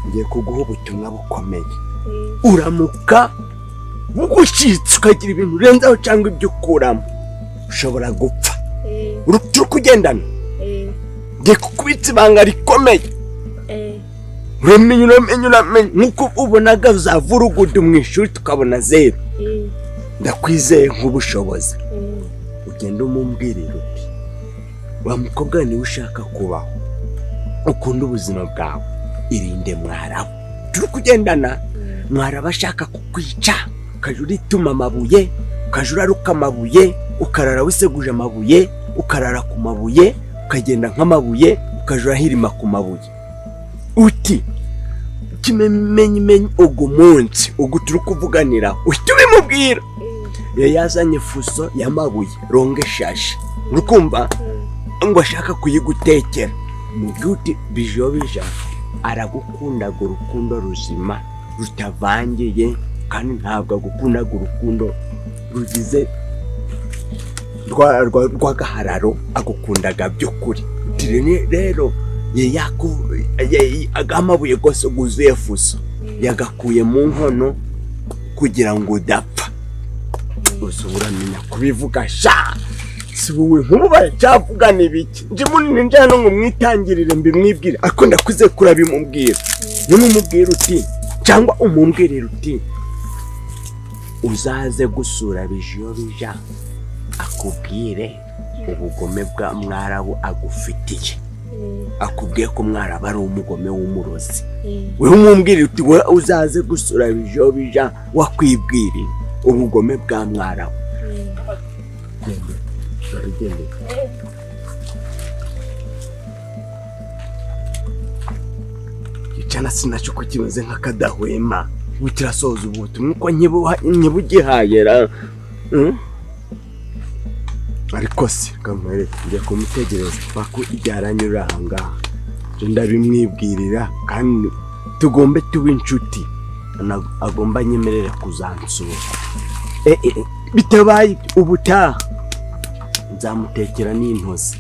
Ngiye kuguha ubutumwa bukomeye. Uramuka bugucitse, ukagira ibintu urenzaho cyangwa ibyo ukuramo, ushobora gupfa. Turi kugendana? Ngiye kukubitsa ibanga rikomeye. Uramenye, uramenye, uramenye, nk'uko ubonaga za vurugudu mu ishuri tukabona zeru. Ndakwizeye nk'ubushobozi. Ugenda umumbwirira uti: "Wa mukobwa, niwe ushaka kubaho, ukunda ubuzima bwawe, irinde Mwarabu." Turi kugendana? Mwarabu ashaka kukwica, ukajya urituma amabuye, ukajya uraruka amabuye, ukarara wiseguje amabuye, ukarara ku mabuye, ukagenda nk'amabuye, ukajya urahirima ku mabuye. Uti kimenyimenyi ugu munsi ugu turi kuvuganira, uhita ubimubwira. Yari yazanye fuso y'amabuye ronge shashe, uri kumva ngo ashaka kuyigutekera. Mubwire uti: "Bijobija aragukundaga urukundo ruzima rutavangiye, kandi ntabwo agukundaga urukundo rugize rw'agahararo, agukundaga by'ukuri." Uti rero amabuye rwose guzuye fuso yagakuye mu nkono kugira ngo udapfa." Gusa uramenya kubivuga sha? Si wowe nk'ubu baracyavugana ibiki? Nje munini, nje hano ngo mwitangirire mbimwibwire, ariko ndakuze kurabimubwira. Nimumubwira uti, cyangwa umumbwirire uti: "Uzaze gusura Bijiyobija akubwire ubugome bwa Mwarabu agufitiye." Akubwiye ko Mwarabu ari umugome w'umurozi. Wewe umumbwirire uti: "We uzaze gusura Bijiyobija wakwibwiriye ubugome bwa Mwarabu." Gende, gende. Icana sinacyo ko kimeze nk'akadahwema. Ubu kirasoza ubutumwa uko nkibugihaye ra. Ariko se kamwereke, ngiye kumutegereza paka igihe aranyura aha ngaha. Nje ndabimwibwirira kandi tugombe tuba inshuti. Agomba anyemerere kuzansura. Bitabaye ibyo, ubutaha nzamutekera n'intozi.